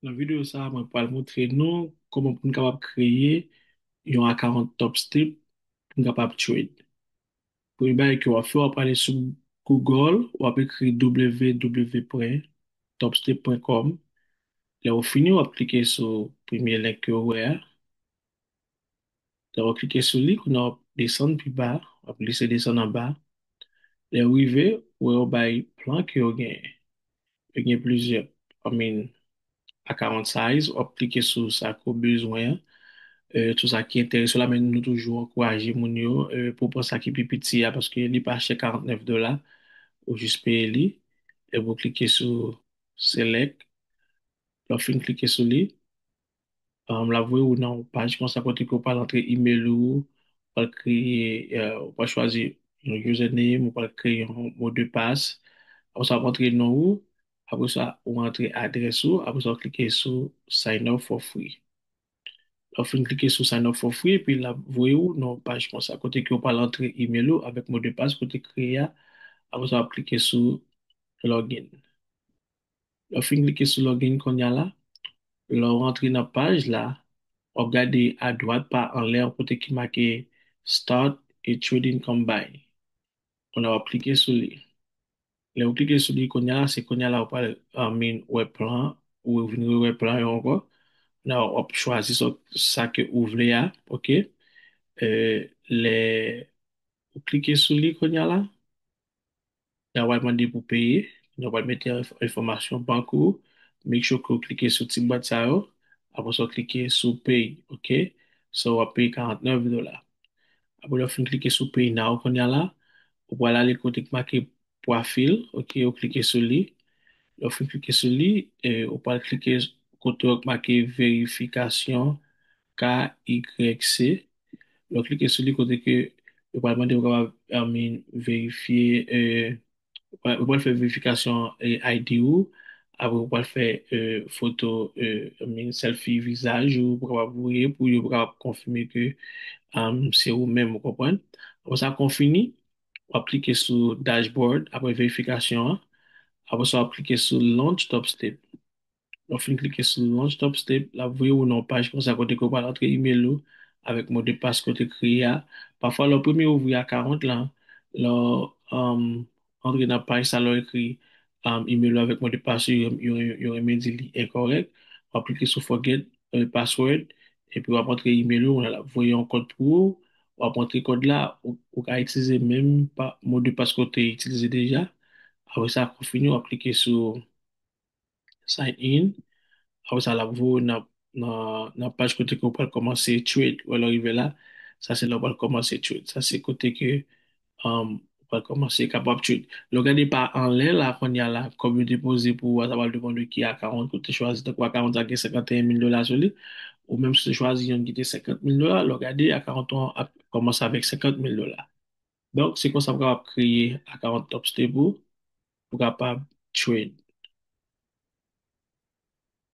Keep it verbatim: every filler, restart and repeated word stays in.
Nan videyo sa a, mwen pral montre nou kòman pou n kapab kreye yon account Topstep pou n kapab trade. Premye bagay ke w ap fè, w ap ale sou Google, w ap ekri w w w pwen topstep pwen kòm. Lè w fini, w ap klike sou premye link ke w wè a. Lè w klike sou li, kounye a w ap desann pi ba, w ap glise desann anba. Lè w rive, w wè yo bay plan ke yo genyen. Yo gen plizyè, I mean, account size, w ap klike sou sa ke w bezwen an. Euh, tout sa ki enterese w la, men nou toujou ankouraje moun yo, euh, pou pran sa ki pi piti a, paske li pa chè, karant nèf dola, ou jis peye li. Epi w klike sou select. Lè w fin klike sou li, um, l ap voye w nan yon paj konsa kote ke w pral antre email ou, w pral kreye, euh, w pral chwazi yon username, w pral kreye yon mot de passe. Apre sa, w ap antre non ou, apre sa, w antre adrès ou, apre sa, w klike sou sign up for free. Lè w fin klike sou sign up for free, epi l ap voye w nan yon paj konsa kote ke w pral antre email ou avèk mot de passe ke w te kreye a, apre sa, w ap klike sou login. Lè w fin klike sou login kounye a la, lè w rantre nan paj la, w ap gade adwat pa anlè yon kote ki make Start a Trading Campaign. Kounye a w ap klike sou li. Lè w klike sou li kounye a la, se kounye a la w pral, I mean, wè plan, ou vin rewè plan yo ankò. Kounye a w ap chwazi sa, sa ke ou vle a, oke? Euh, lè ou klike sou li kounye a la, y a pral mande pou peye. Y a pral mete enf- enfòmasyon bank ou. Make sure ke w klike sou ti bwat sa yo. Apre sa, w klike sou pay, oke? So, w ap peye karant nèf dola. Apre, lè w fin klike sou pay now, kounye a la, ou pral ale kote k make pwofil, oke? Ou klike sou li. Lè w fin klike sou li, e, ou pral klike kote k make verifikasyon K Y C. Lè w klike sou li kote ke yo pral mande w kapab, I mean, verifye, eh, yo pral, yo pral fè verifikasyon, eh, I D ou, apre yo pral fè, eh, foto, eh, I mean, selfie vizaj ou pou kapab voye pou yo kapab konfime ke, um, se ou menm, ou konprann? Apre sa, kon fini, w ap klike sou dashboard, apre verifikasyon an, apre sa, w ap klike sou launch Topstep. Lè w fin klike sou launch Topstep, l ap voye w nan yon paj konsa kote ke w pral antre email ou avèk mo de pas ke w te kreye a. Pafwa, lè w premye ouvri akawont lan, lè w, um, antre nan paj sa, lè w ekri, um, email ou avèk mo de pas ou, yo, yo, yo renmen di li enkòrèk. W ap klike sou forget, euh, password, epi w ap antre email ou, l ap voye yon kòd pou ou. W ap antre kòd la, ou, ou ka itilize menm pa, mo de pas ke w te itilize deja. Apre sa, kon fini, w ap klike sou sign in. Apre sa, l ap voye w nan, nan, nan paj kote ke w pral kòmanse trade. Wè, lè w rive la, sa se lè w pral kòmanse trade. Sa se kote ke, um, ou pral kòmanse kapab trade. Lè w gade pa anlè la, kounye a la, kòb yo depoze pou ou a, sa pral depann de ki akawont ke w te chwazi. Tankou akawont sa gen senkanteyen mil dola sou li, ou menm si w te chwazi yon ki te senkant mil dola, lè w gade akawont ou an ap kòmanse avèk senkant mil dola. Donk, se konsa w kapab kreye akawont Topstep ou, pou kapab trade.